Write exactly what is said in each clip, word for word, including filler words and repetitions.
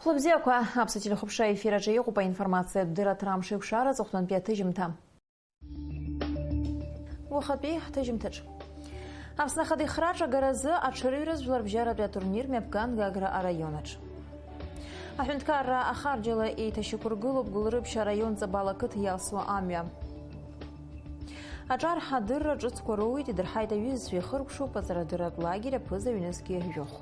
Хәлыбзиақәа, аԥсуа телехәаԥшра аефир аҿы иҟоуп аинформациатә дырраҭара амш еиқәшара аҵыхәтәантәи аҭыжьымҭа. Уахатәи ҳҭыжьымҭаҿ. Аԥсны Ахада ихраҿ агаразы аҽырҩра жәларбжьаратәи атурнир мҩаԥган Гагра араион аҿы. Аҳәынҭқарра ахарџьала еиҭашьақәыргылоуп Гәылрыԥшь араион Ҵабал ақыҭа иалсуа амҩа. Аҿар ҳадырра ҿыцқәа роуеит, идырҳаит аҩызцәа ихыркәшоуп аҵарадырратә лагер аԥыза ҩнызқьи жәохә.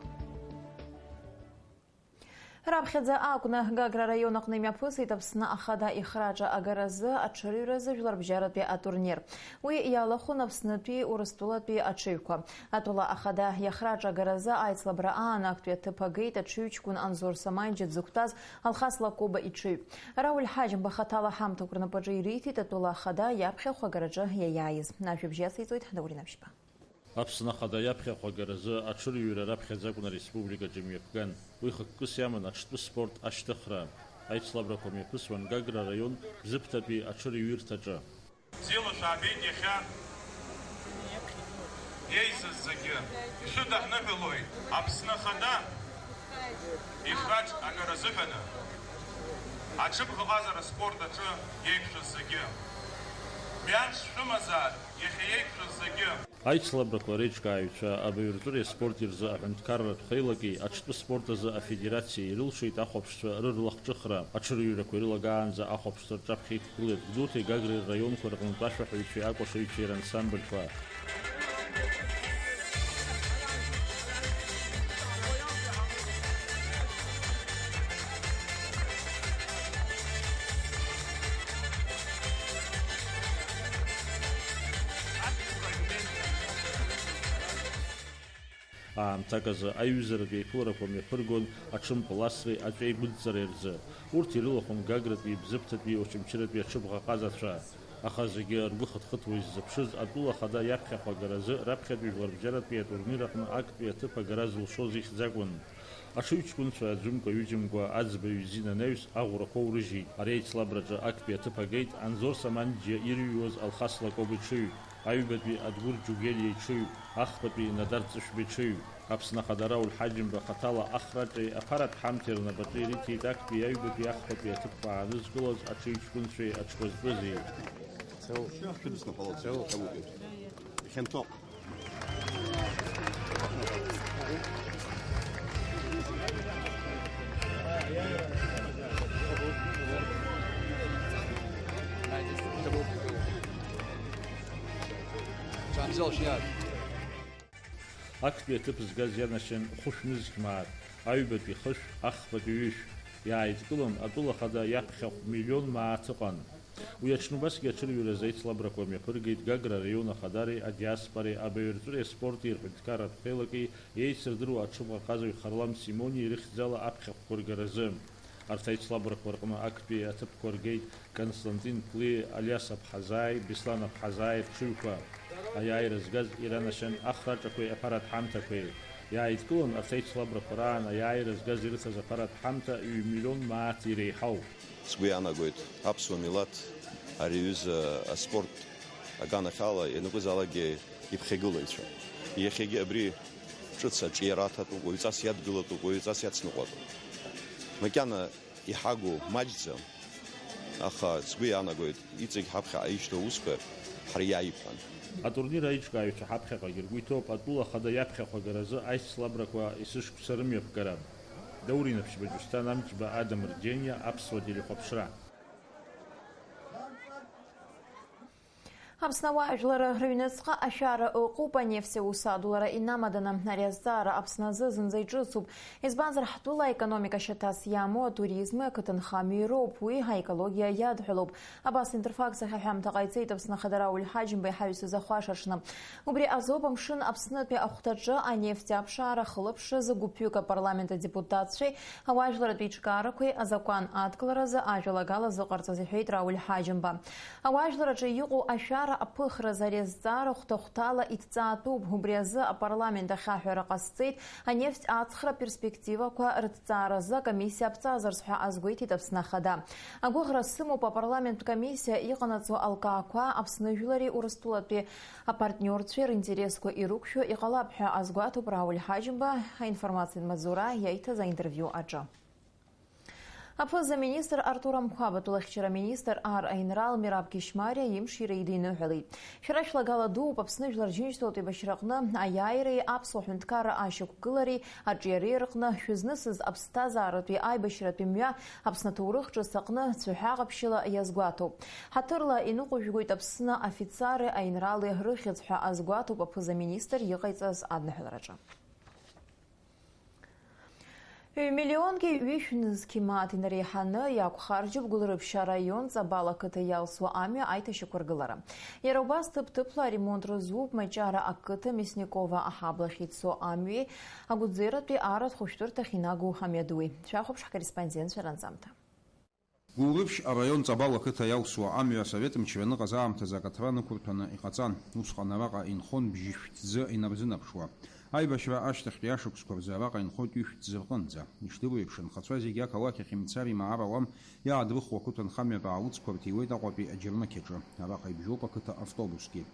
Раԥхьаӡа акәны Гагра араион аҟны имҩаԥысит Аԥсны Ахада ихраҿы агаразы аҽырҩразы жәларбжьаратәи атурнир. Уи иалахәын Аԥснытәи Урыстәылатәи аҽыҩқәа. Атәыла Ахада иахраҿы агаразы аицлабра аан актәи аҭыԥ агеит аҽыҩҷкәын Анзор Саманџьа дзықәтәаз Алхас Лакоба иҽыҩ. Рауль Ҳаџьымба хаҭала ҳамҭақәа рнапаҿы ириҭеит атәыла Ахада иаԥхьахә агараҿы иаиааиз. Ажәабжь иациҵоит Даур Инаԥшьба. Аԥсны Ахада иаԥхьахә агаразы аҽырҩра раԥхьаӡа акәны ареспубликаҿы имҩаԥган. Уи хықәкыс иаман аҽтәы спорт ашьҭыхра. Аицлабрақәа мҩаԥысуан Гагра араион Бзыԥҭатәи аҽырҩырҭаҿы. Бзиала шәаабеит иахьа еизаз зегьы. Ишәыдаҳныҳәалоит Аԥсны Ахада ихраҿ агаразыҳәаны аҽыбӷаҟазара спорт аҿы иеиқәшәаз зегьы. Мҩамш шәымазаап иахьа иеиқәшәаз зегьы. Аицлабрақәа реиҿкааҩцәа абаҩрҵәыреи аспорти рзы аҳәынҭқарратә хеилаки аҽтәы спорт азы афедерациеи ирылшеит ахәаԥшцәа рырлахҿыхра. Аҽырҩрақәа ирылагаанӡа ахәаԥшцәа рҿаԥхьа иқәгылеит Гәдоуҭеи Гагреи рраионқәа рҟнытә ашәаҳәаҩцәеи акәашаҩцәеи рансамбльқәа. Аамҭак азы аиҩызаратә еиԥыларақәа мҩаԥыргон аҽымпыласреи аҵәеигәыдҵареи рзы. Урҭ ирылахәын Гагратәи, Бзыԥҭатәи, Очамчыратәи аҽыбӷаҟазацәа. Аха зегьы ргәы хыҭхыҭуа иззыԥшыз атәыла Ахада иаԥхьахә агаразы раԥхьатәи жәларбжьаратәи атурнир аҟны актәи аҭыԥ агара зылшоз ихьӡ акәын. Аҽыҩҷкәынцәа аӡәымкәа-ҩыџьамкәа аӡбаҩ изин анаҩс аӷәрақәа урыжьит. Ари аицлабраҿы актәи аҭыԥ агеит Анзор Саманџьиа ирыҩуаз Алхас Лакоба иҽыҩ, аҩбатәи Адгәыр Џьугелиа иҽыҩ, ахԥатәи Надар Ҵышәба иҽыҩ. Аԥсны Ахада Рауль Ҳаџьымба хаҭала ахраҿеи аԥаратә ҳамҭеи рнапаҿы ирыҭеит актәи аҩбатәи ахԥатәи аҭыԥқәа аанызкылоз аҽыҩҷкәынцәеи аҽхәызтәызи. Цеу. Шәыдысныҳәалоит, цеу. Цеу. Ихьанҭоуп. Актәи аҭыԥ згаз ианашьан хәышә нызқь мааҭ, аҩбатәи хышә, ахԥатәи ҩышә. Иааидкылан, атәыла ахада иаԥхьахә миллион мааҭ ыҟан. Уи аҽны убасгьы аҽырҩразы аицлабрақәа мҩаԥыргеит Гагра араион ахадареи адиаспореи абаҩрҵәыреи аспорти рҳәынҭқарратә хеилаки еицырдыруа аҽыбӷаҟазаҩ Харлам Симони ирыхьӡала аԥхьахәқәа ргаразы. Арҭ аицлабрақәа рҟны актәи аҭыԥқәа ргеит Константин Ԥлиа, Алиас Аԥҳазааи Беслан Аԥҳазааи рҽыҩқәа. Аиааира згаз иранашьан ахраҿақәеи аԥаратә ҳамҭақәеи. Иааидкылан арҭ аицлабрақәа раан аиааира згаз ирыҭаз аԥаратә ҳамҭа ҩ-миллион мааҭ иреиҳауп. Сгәы иаанагоит, аԥсуа милаҭ ари аҩыза аспорт аганахьала ианакәызаалакгьы иԥхьагылаҩцәа. Иахьагьы абри ҿыц аҿиара аҭатәуп, уаҩҵас иадгылатәуп, уаҩҵас иацныҟәатәуп. Макьана иҳагу маҷӡам, аха сгәы иаанагоит, иҵегь ҳаԥхьаҟа ишьҭоу аусқәа ҳара иааиқәҳан. Атурнир аиҿкааҩцәа ҳаԥхьаҟагьы ргәы иҭоуп атәыла ахада иаԥхьахә агаразы аицлабрақәа есышықәса рымҩаԥгара. Даур Инаԥшьба, Џьусҭан Амҷба, Адам Рџьениа, Аԥсуа телехәаԥшра. Аԥсны ауаажәлар рыҩныҵҟа ашәара ыҟоуп, анефть аус адулара инамаданы. Ари азҵаара Аԥсны азы зынӡа иҿыцуп. Избанзар, ҳтәыла аекономика шьаҭас иамоу атуризми ақыҭанхамҩеи роуп, уи аекологиа иадҳәалоуп. Абас Интерфакс ахь аҳәамҭа ҟаиҵеит Аԥсны Ахада Рауль Ҳаџьымба иҳаҩсыз ахәашаҽны. Убри азоуп амшын Аԥснытәи ахәҭаҿы анефть аԥшаара ахылаԥшразы гәыԥҩык апарламент адепутатцәеи ауаажәларратә еиҿкаарақәеи азакәан адкыларазы ажәалагала зыҟарҵаз, иҳәеит Рауль Ҳаџьымба. Ауаажәлараҿы иҟоу ашәара аԥыхразы ари азҵаара хәҭа-хәҭала иҭҵаатәуп. Убри азы апарламент ахь аҳәара ҟасҵеит анефть аҵхра аперспективақәа рыҭҵааразы акомиссиа аԥҵазарц ҳәа азгәеиҭеит Аԥсны Ахада. Агәыӷра сымоуп апарламенттә комиссиа иҟанаҵо алкаақәа Аԥсны жәлари Урыстәылатәи апартниорцәеи ринтересқәа ирықәшәо иҟалап ҳәа азгәаҭоуп Рауль Ҳаџьымба аинформациатә маҵзура иаиҭаз аинтервиу аҿы. Аԥыза-министр Артур Амқәабатәы лахьчара министр ар аинрал Мераб Кьышьмариа имшира идиныҳәалеит. Шәара шәлагала дууп Аԥсны Жәлар Џьынџьтәылатә еибашьраҟны аиааиреи аԥсуа ҳәынҭқарра ашьақәгылареи аҿиареи рҟны шәызнысыз аԥсҭазааратәи аибашьратәи мҩа Аԥсны аҭоурых ҿыц аҟны цәаҳәа ҟаԥшьыла иазгәаҭоуп. Ҳаҭырла иныҟәыжәгоит Аԥсны афицари аинрали рыхьӡ ҳәа азгәаҭоуп аԥыза-министр иҟаиҵаз адныҳәалараҿы. Ҩ-миллионки ҩышә нызқь мааҭ инареиҳаны иақәхарџьуп Гәылрыԥшь араион Ҵабал ақыҭа иалсуа амҩа аиҭашьақәыргылара. Иара убас ҭыԥ-ҭыԥла аремонт рызуп Маҷара ақыҭа Мясникова аҳаблахь ицо амҩеи, агәыӡератәи арратә хәышәтәырҭахь инагоу амҩадуи. Шәахәаԥш ҳкорреспондентцәа ранҵамҭа. Гәылрыԥшь араион Ҵабал ақыҭа иалсуа амҩа асовет мчра аныҟаз аамҭазы акаҭра нықәырҭәаны иҟаҵан. Усҟан араҟа инхон бжьышә ҭӡы инарзынаԥшуа. Аибашьра ашьҭахьтәи ашықәсқәа рзы араҟа инхоит ҩышә ҭӡы рҟынӡа. Ишдыру еиԥш, анхацәа зегьы ақалақь ахь имцар имаар ауам, иаадрыхуа ақыҭанхамҩатә аалыҵқәа рҭиуеит Аҟәатәи аџьармыкьаҿы. Араҟа ибжьоуп ақыҭа автобусгьы.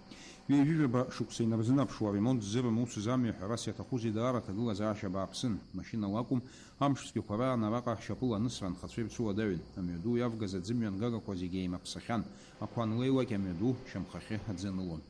Ҩажәижәаба шықәса инарзынаԥшуа аремонт ззырымусыз амҩа ҳәарас иаҭахузеи, даара аҭагылазаашьа бааԥсын. Машьынала акәым, амш цәгьақәа раан араҟа шьапыла анысра анхацәа ирцәыуадаҩын. Амҩаду иавгаз аӡымҩангагақәа зегьы еимаԥсахьан. Ақәа анлеилак амҩаду шьамхахьы аӡы анылон.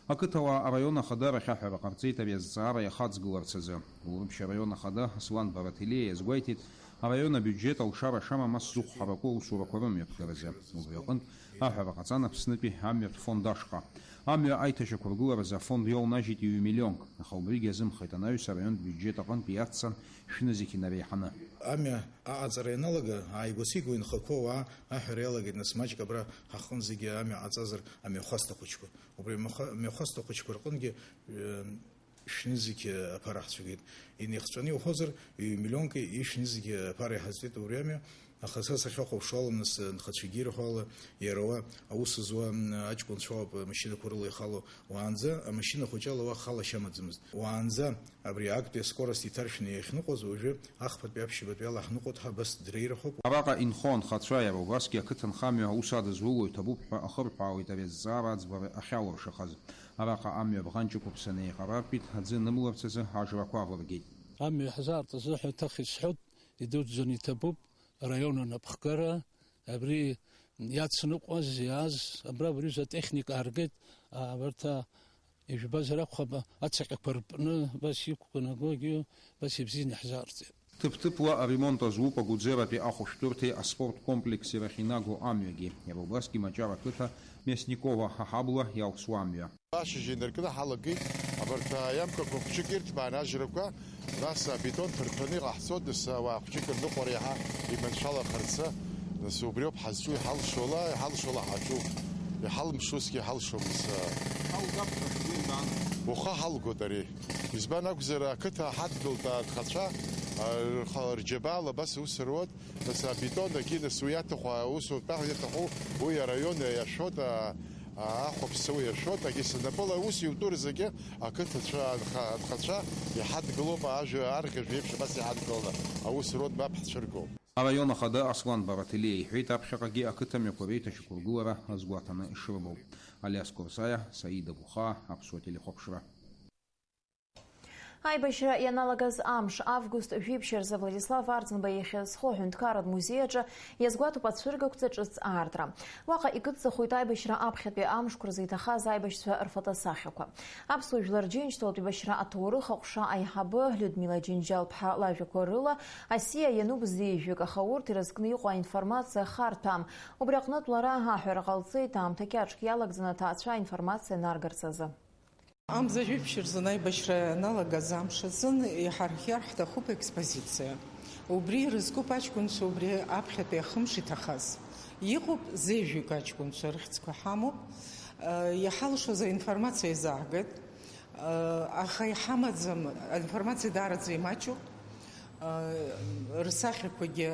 Ақыҭауаа араион ахадарахь аҳәара ҟарҵеит ари азҵаара иахаҵгыларц азы. Гәылрыԥшь араион ахада Аслан Бараҭелиа иазгәеиҭеит, араион абиуџьет алшара шамам ас зыхәҳарақәоу аусурақәа рымҩаԥгаразы. Убри аҟынтә аҳәара ҟаҵан Аԥснытәи амҩатә фонд ашҟа. Амҩа аиҭашьақәыргыларазы афонд иоунажьит ҩ-миллионк, аха убригьы азымхеит, анаҩс араионтә биуџьет аҟынтә иаццан шәнызқь инареиҳаны. Амҩа аҟаҵара ианалага, ааигәа-сигәа инхақәоу ауаа аҳәара иалагеит, нас маҷк абра ҳаҟынӡагьы амҩа ҟаҵазар амҩахәасҭа хәыҷқәа. Убри амҩахәа-, амҩахәасҭа хәыҷқәа рҟынгьы, э, шәнызқь аԥара ҳцәагеит. Инеихҵәаны иуҳәозар, ҩ-миллионки ишәнызқь аԥара иҳазҵеит убри амҩа. Аха са сахьахәаԥшуа ала, нас, нхацәагьы ирҳәо ала, иара уа аус зуа, м, аҷкәынцәа ауп амашьынақәа рыла ихало. Уаанӡа амашьына хәыҷы ала уа хала шьамаӡамызт. Уаанӡа абри актәи аскорост иҭаршәны иахьныҟәоз, уажәы ахԥатәи аԥшьбатәи ала ҳныҟәоит ҳәа абас дреирахоуп. Араҟа инхо анхацәа, иара убасгьы ақыҭанхамҩа аус адызуло иҭабуп ҳәа ахырҳәаауеит ари азҵаара аӡбара ахьалыршахаз. Араҟа амҩа абӷанҷақәа ԥсаны еиҟарартәит, аӡы анымларц азы ажрақәа авыргеит. Амҩа ҳзаарт азыҳәа ҭах исҳәоит, идуӡӡаны иҭабуп, араион анапхгара, абри иацныҟәаз, иааз, абра абри аҩыза атехника ааргеит, а, абарҭ, а, ижәбазар акәхап, ацаҟьақәа рпны, абас иқәнагогьы, абас ибзианы иаҳзаарҵеит. Ҭыԥ-ҭыԥла аремонт азуп агәыӡератәи ахәышәтәырҭеи аспорт комплекси рахь инаго амҩагьы. Иара убасгьы Маҷара ақыҭа Мясникова аҳабла иалсуа амҩа. Ашьыжь инаркны ҳалагеит, абарҭ аиамкақәа хәҷык ирҭбаан ажрақәа, нас абетон ҭырҭәаны иҟаҳҵоит, нас ауаа хәҷык рныҟәара иаҳа иманшәалахарц, нас убриоуп ҳазҿу, иҳалшола, иҳалшола ҳаҿуп, иҳалымшозгьы иҳалшомызт. Ҳалгап, ҳәа ҳзеимдаан. Уаха ҳалгоит ари. Избан акәзар, ақыҭа ҳадгылт анхацәа, а, рхала рџьабаала абас аус руеит, нас абетон агьы, нас уи иаҭаху, аусутә иаҭаху, уи араион иашәоит, а, а, ахәаԥсыуа иашәоит, агьы санапыла аус иутәу рзегьы ақыҭацәа, анха-, анхацәа иҳадгылоуп, ажәа арӷьажә еиԥш абас иҳадгыланы аус руеит, мап ҳцәыргом. Араион ахада Аслан Бараҭелиа иҳәеит, аԥхьаҟагьы ақыҭамҩақәа реиҭашьақәыргылара азгәаҭаны ишрымоу. Алиас Корсаиа, Саида Гәхаа, Аԥсуа телехәаԥшра. Аибашьра ианалагаз амш, август жәиԥшь рзы Владислав Арӡынба иахьазхо аҳәынҭқарратә музеи аҿы иазгәаҭоуп ацәыргақәҵа ҿыц аартра. Уаҟа икыдҵахоит аибашьра аԥхьатәи амшқәа рзы иҭахаз аибашьцәа рфотосахьақәа. Аԥсуа Жәлар Џьынџьтәылатә еибашьра аҭоурых аҟәша аиҳабы Людмила Џьынџьал-ԥҳа лажәақәа рыла, асиа иануп зеижәҩык, аха урҭ ирызкны иҟоу аинформациа хартәам. Убри аҟнытә лара аҳәара ҟалҵеит, аамҭа кьаҿк иалагӡаны аҭаацәа аинформациа наргарц азы. Амза жәиԥшь рзын аибашьра ианалагаз амш азын иҳархиар ҳҭахуп аекспозициа. Убри ирызкуп аҷкәынцәа убри аԥхьатәи ахымш иҭахаз. Иҟоуп зеижәҩык аҷкәынцәа, рыхьӡқәа ҳамоуп, иҳалшоз аинформациа еизаагеит, аха иҳамаӡам, аинформациа даараӡа имаҷуп. Рсахьақәагьы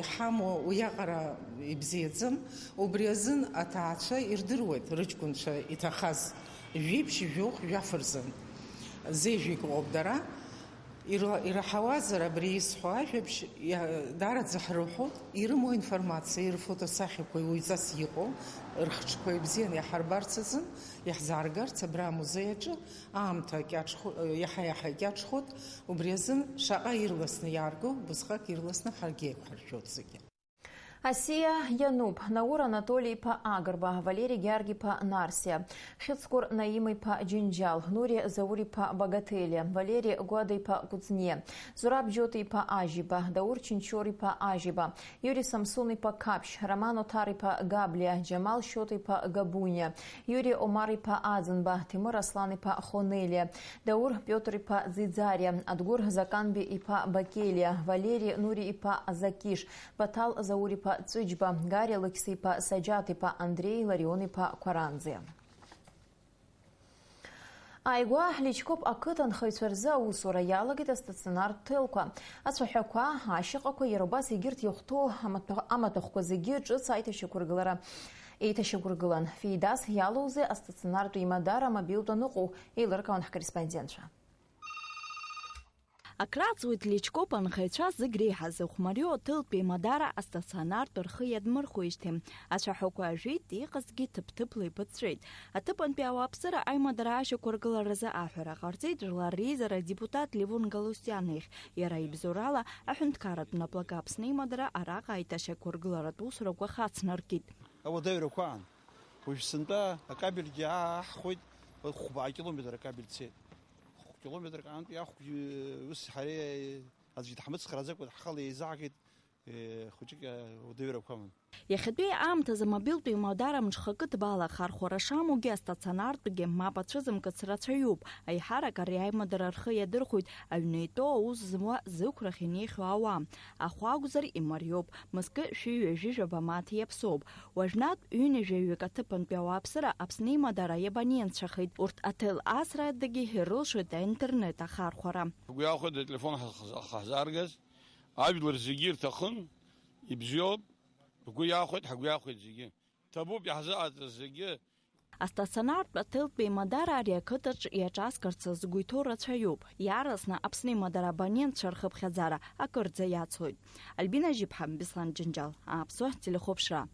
иҳамоу уиаҟара ибзиаӡам. Убри азын аҭаацәа ирдыруеит рыҷкәынцәа иҭахаз жәиԥшь, жәохә, жәаф рзын. Зеижәҩык ыҟоуп дара. Ира-, ираҳауазар абри исҳәо ажәабжь, иа-, даараӡа ҳрыҳәоит, ирымоу аинформациа, ирфотосахьақәеи уаҩҵас иҟоу, рхаҿқәа ибзианы иаҳарбарц азын, иаҳзааргарц абра амузеи аҿы. Аамҭа кьаҿхо-, иаҳа-иаҳа икьаҿхоит, убри азын шаҟа ирласны иаарго, убысҟак ирласны ҳаргьы еиқәҳаршәоит зегьы. Асиа иануп, Наур Анатоли-иԥа Агрба, Валери Гьаргь-иԥа Нарсиа, Хьыцкәыр Наима-иԥа Џьынџьал, Нури Заур-иԥа Багателиа, Валери Гәада-иԥа Кәыҵниа, Зураб Џьота-иԥа Ажьиба, Даур Чынчор-иԥа Ажьиба, Иури Самсон-иԥа Қаԥшь, Роман Оҭар-иԥа Габлиа, Џьамал Шьота-иԥа Габуниа, Иури Омар-иԥа Аӡынба, Ҭемыр Аслан-иԥа Хонелиа, Даур Пиотр-иԥа Ӡиӡариа, Адгәыр Заканби-иԥа Бакелиа, Валери Нури-иԥа Закиш, Баҭал Заур-иԥа Ҵәыџьба, Гари Алықьса-иԥа Саџьаҭ-иԥа Андреи Ларион-иԥа Қәаранӡиа. Ааигәа Личкоп ақыҭанхаҩцәа рзы аусура иалагеит астационартә ҭелқәа. Ацәаҳәақәа, ашьаҟақәа, иара убас егьырҭ иахәҭоу амаҭәа-, амаҭәахәқәа зегьы ҿыц аиҭашьақәыргылара еиҭашьақәыргылан. Феидас иалоузеи астационартә еимадара амобилтә аныҟоу, еилыркаауан ҳкорреспондентцәа. Акраҵуеит Личкоп анхаҩцәа зегь реиҳа зыхәмариоу аҭелтә еимадара астационартә рхы иадмырхуеижьҭеи. Ацәаҳәақәа ажәит, иҟазгьы ҭыԥ-ҭыԥла иԥыҵәҵәеит. Аҭыԥантәи ауааԥсыра аимадара ашьақәыргыларазы аҳәара ҟарҵеит Жәлар Реизара адепутат Левон Галустиан ихь. Иара ибзоурала, аҳәынҭқарратә наплакы Аԥсны имадара араҟа аиҭашьақәыргыларатә усурақәа хацнаркит. Ауадаҩрақәа аан. Уажә сынтәа акабельгьы ааҳхәеит, хәбаа километр акабель цеит. Хә-, километрк аантәи ахәгьы ус ҳара аӡәгьы дҳамыцхраӡакәа ҳхала еизаҳгеит, э, хәыҷык, э, ауадаҩрақәа аман. Иахьатәи аамҭазы амобилтә еимадара мҽхакы ҭбаала ахархәара шамоугьы, астационартәгьы мап ацәызымкыц рацәаҩуп. Аиҳарак ари аимадара рхы иадырхәоит аҩны итәоу аус зуа зықәрахь инеихьоу ауаа. Ахә акәзар, имариоуп, мызкы шәи ҩажәи жәаба мааҭ иаԥсоуп. Уажәнатә ҩынҩажәаҩык аҭыԥантәи ауааԥсыра Аԥсны имадара иабаненцәахеит. Урҭ аҭел асра адагьы ирылшоит аинтернет ахархәара. Ҳгәы иахәеит ателефон ҳа-, ҳа-, ҳазааргаз, ажәлар зегьы ирҭахын, ибзиоуп, бгәы иахәеит, ҳгәы иахәеит зегьы. Ҭабуп иаҳзыҟаҵаз зегьы. Астационартә аҭелтә еимадара ари ақыҭаҿ иаҿаскырц згәы иҭоу рацәаҩуп. Иаарласны Аԥсны имадара абонентцәа рхыԥхьаӡара акырӡа иацлоит. Альбина Жьыԥҳа, Беслан Џьынџьал, Аԥсуа телехәаԥшра.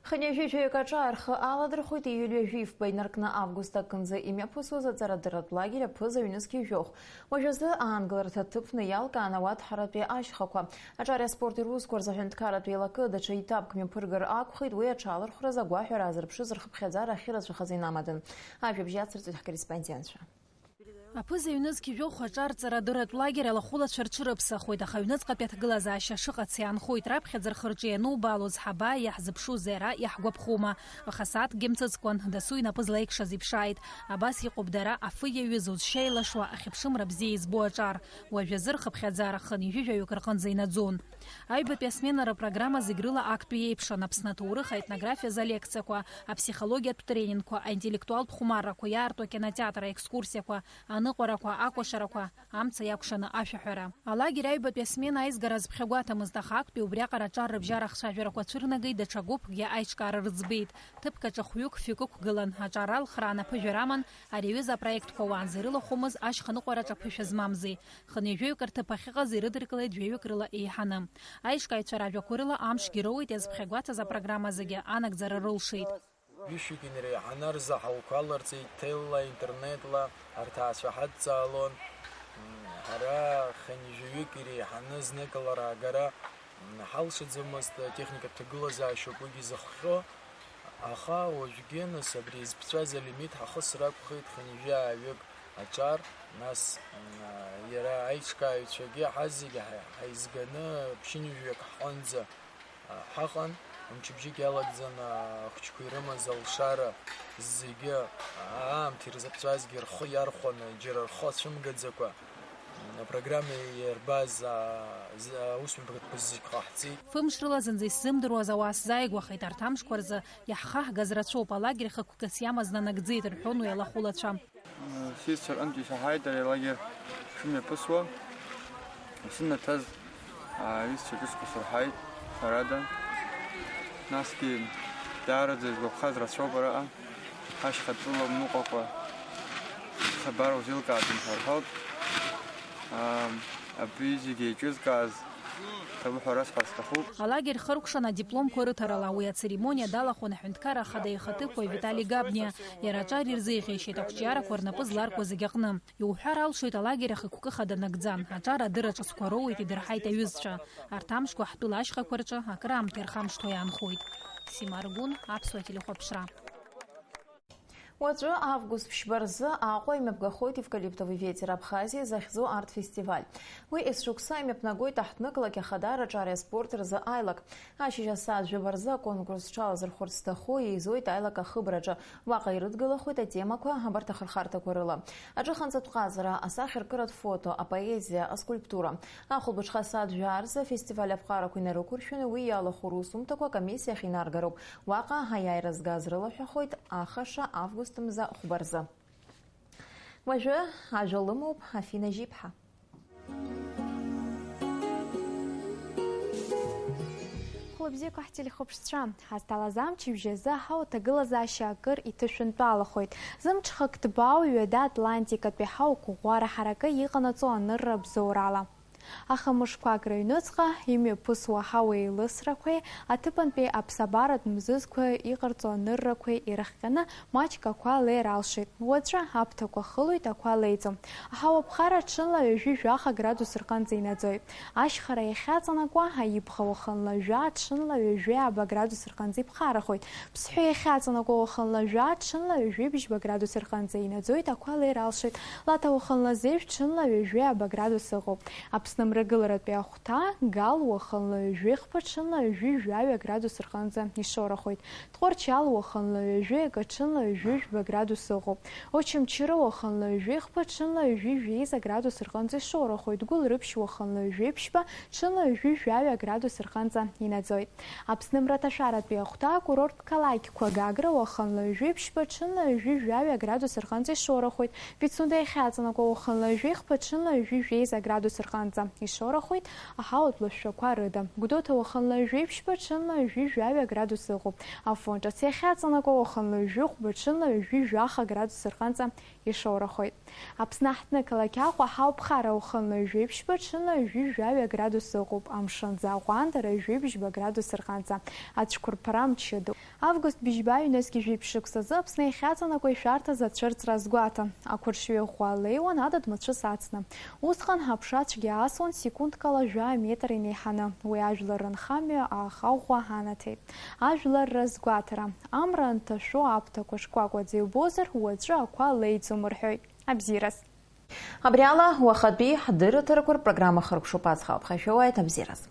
Хынҩажәи жәаҩык аҿар рхы аладырхәит июль ҩажәи фба инаркны август акынӡа имҩаԥысуаз аҵарадырратә лагер Аԥыза ҩнызқьи жәохә. Уажәазы аангыларҭа ҭыԥны иалкаан ауадҳаратәи ашьхақәа. Аҿари аспорти русқәа рзы аҳәынҭқарратә еилакы даҽа етапк мҩаԥыргар акәхеит, уи аҽалархәраз агәаҳәара аазырԥшыз рхыԥхьаӡара ахьырацәахаз инамадан. Ажәабжь иацырҵоит ҳкорреспондентцәа. Аԥыза ҩнызқь жәохә аҿарҵарадырратә лагер алахәылацәа рҽырыԥсахуеит, аха аҩныҵҟатәи аҭагылазаашьа шыҟац иаанхоит, раԥхьаӡа рхы-рҿы ианубаалоз ҳабаа иаҳзыԥшузеи ара иаҳгәаԥхома. Аха сааҭкгьы мҵыцкуан, дасу инапы злаикшаз иԥшааит. Абас иҟоуп дара, афы иаҩызоз, шьа илашуа, ахьыԥшымра бзиа избо аҿар. Уажәазы рхыԥхьаӡара хынҩажәи жәаҩык рҟынӡа инаӡон. Аҩбатәи асменара программа зегь рыла актәи еиԥшын, Аԥсны аҭоурых, аетнографиа азы алекциақәа, аԥсихологиатә тренингқәа, аинтеллектуалтә хәмаррақәа иаарту акинотеатр аекскурсиақәа, аныҟәарақәа, акәашарақәа, амца иакәшаны ашәаҳәара. Алагер аҩбатәи асмена аизгара азԥхьагәаҭамызт, аха актәи убриаҟара аҿар рыбжьара ахцәажәарақәа цәырнагеит, даҽа гәыԥкгьы аиҿкаара рыӡбеит. Ҭыԥк аҿы хәҩык-фҩык ықәгылан, аҿар алхра анаԥыжәара аман, ари аҩыза апроектқәа уаанӡа ирылахәымыз ашьха ныҟәараҿ аԥышәа змамзи. Хынҩажәаҩык рҭыԥ ахьыҟаз ирыдыркылеит жәаҩык рыла еиҳаны. Аиҿкааҩцәа ражәақәа рыла амшгьы роуеит иазԥхьагәаҭаз апрограмма зегьы анагӡара рылшеит. Ҩышәҩык инареиҳаны арзаҳалқәа аларҵеит, ҭелла, интернетла, арҭаацәа ҳадҵаалон. М, ҳара хынҩажәаҩык иреиҳаны зныкала раагара, м, ҳалшаӡамызт, атехникатә ҭагылазаашьоуп уигьы зыхҟьо. Аха уажәгьы, нас, абри изԥҵәаз алимит ҳахысыр акәхеит хынҩажәаҩык аҿар, нас, м, иара аиҿкааҩцәагьы ҳазегьы ҳа-, ҳаизганы ԥшьынҩажәаҩык ҳҟынӡа, а, ҳаҟан, мчыбжьык иалагӡаны ахәыҷқәа ирымаз алшара зегьы, а, аамҭа ирзыԥҵәазгьы рхы иархәаны, џьара рхы ацәымгаӡакәа, апрограмма иарбаз, а, з-, аусмҩаԥгатәқәа зегь ҟаҳҵеит. Фымш рыла зынӡа исзымдыруаз ауаа сзааигәахеит, арҭ амшқәа рзы иаҳхаҳгаз рацәоуп, алагер хықәкыс иамаз нанагӡеит, рҳәон уи алахәылацәа. Сҩызцәа рҟынтә исаҳаит ари алагер шымҩаԥысуа. Исымнаҭаз, а, ҩызцәа ҿыцқәа сырҳаит, ҳәарада. Насгьы даараӡа изгәаԥхаз рацәоуп араҟа. Ҳашьхатәыла Мыҟәаҟа хабар узеилкааӡом ҳәа рҳәоит. Ам, абри зегьы еиҿызкааз Ҳәа расҳәар сҭахуп. Алагер хыркәшан адипломқәа рыҭарала уи ацеремониа далахәын аҳәынҭқарра ахада ихаҭыԥуаҩ Витали Габниа. Иара аҿар ирзеиӷьеишьеит ақәҿиарақәа рнапы зларкуа зегь аҟны. Иуҳәар алшоит, алагер ахықәкы хада нагӡан, аҿар адырра ҿыцқәа роуеит, идырҳаит аҩызцәа. Арҭ амшқәа ҳтәыла ашьхақәа рҿы акраамҭа ирхамышҭуа иаанхоит. Сима Аргәын, Аԥсуа телехәаԥшра. Уаҵәы, август ԥшьба рзы, Аҟәа имҩаԥгахоит «Эвкалиптовый ветер Абхазии» захьӡу арт-фестиваль. Уи есшықәса имҩаԥнагоит аҳҭнықалақь ахадараҿы ари аспорт рзы аилак. Ашьыжь асааҭ жәаба рзы аконкурс сҽалазырхәырц зҭаху еизоит аилак ахыбраҿы. Уаҟа ирыдгылахоит атемақәа абарҭ ахырхарҭақәа рыла. Аҿыханҵатә ҟазара, асахьаркыратә фото, апоезиа, аскульптура. Ахәылбыҽха асааҭ жәаа рзы афестиваль аԥҟарақәа инарықәыршәаны уи иалахәу русумҭақәа акомиссиахь инаргароуп. Уаҟа аиааира згаз рылаҳәахоит ахаша август мза хәба рзы. Уажәы ажәа лымоуп Афина Жьиԥҳа. Хәлыбзиақәа ҳтелехәаԥшцәа, ҳазҭалаз амчыбжь азы аҳауа аҭагылазаашьа акыр иҭышәынтәалахоит. Зымҽхак ҭбаау Ҩада Атлантикатәи аҳауа қәыӷәӷәара ҳаракы иҟанаҵо анырра абзоурала. Аха мышқәак рыҩныҵҟа имҩаԥысуа аҳауа еилысрақәеи аҭыԥантәи аԥсабаратә мзызқәа иҟарҵо аныррақәеи ирыхҟьаны маҷк ақәа леир алшеит. Уаҵәы аԥҭақәа хылоит, ақәа леиӡом. Аҳауа ԥхара ҽынла ҩажәи жәаха градус рҟынӡа инаӡоит. Ашьхара иахьаҵанакуа аибӷа уахынла жәа, ҽынла ҩажәи ааба градус рҟынӡа иԥхарахоит. Ԥсҳәы иахьаҵанакуа уахынла жәа, ҽынла ҩажәи бжьба градус рҟынӡа инаӡоит, ақәа леир алшоит. Лаҭа уахынла зеижә, ҽынла ҩажәи ааба градус ыҟоуп. Аԥсны мрагыларатәи ахәҭа, Гал уахынла ҩажәи хԥа, ҽынла ҩажәи жәаҩа градус рҟынӡа ишорахоит. Тҟәарчал уахынла ҩажәи акы, ҽынла ҩажәи жәба градус ыҟоуп. Очамчыра уахынла ҩажәи хԥа, ҽынла ҩажәи жәеиза градус рҟынӡа ишорахоит. Гәылрыԥшь уахынла ҩажәи ԥшьба, ҽынла ҩажәи жәаҩа градус рҟынӡа инаӡоит. Аԥсны мраҭашәаратәи ахәҭа, акурорттә қалақьқәа, Гагра уахынла ҩажәи ԥшьба, ҽынла ҩажәи жәаҩа градус рҟынӡа ишорахоит. Пицунда иахьаҵанакуа уахынла ҩажәи хԥа, ҽынла ҩажәи жәеиза градус рҟынӡа ишорахоит аҳауатә лашәшәақәа рыда. Гәдоуҭа уахынла ҩажәи ԥшьба, ҽынла ҩажәи жәаҩа градус ыҟоуп. Афон ҿыц иахьаҵанакуа уахынла ҩажәи хәба, ҽынла ҩажәи жәаха градус рҟынӡа ишорахоит. Аԥсны аҳҭнықалақь Аҟәа аҳауа ԥхара уахынла ҩажәи ԥшьба, ҽынла ҩажәи жәаҩа градус ыҟоуп. Амшын аӡы аҟәандара ҩажәи бжьба градус рҟынӡа. Ацәқәырԥара мчыдоуп. Август быжьба ҩнызқьи жәиԥшь шықәсазы Аԥсны иахьаҵанакуа ишәарҭаз ацәырҵра азгәаҭан. Ақәыршҩы ӷәӷәа леиуан адыд мацәыс ацны. Усҟан аԥша цәгьа асуан секундкала жәа метр инеиҳаны. Уи ажәлар рынхамҩа аахаӷәӷәа анаҭеит. Ажәлар разгәаҭара. Амра анҭашәо аԥҭақәа шкәакәаӡа иубозар, уаҵәы ақәа леиӡом рҳәоит. Абзиараз. Абри ала уахатәи ҳдырраҭарақәа рпрограмма хыркәшоуп, аҵх ауп, ҳашәоуааит, абзиараз.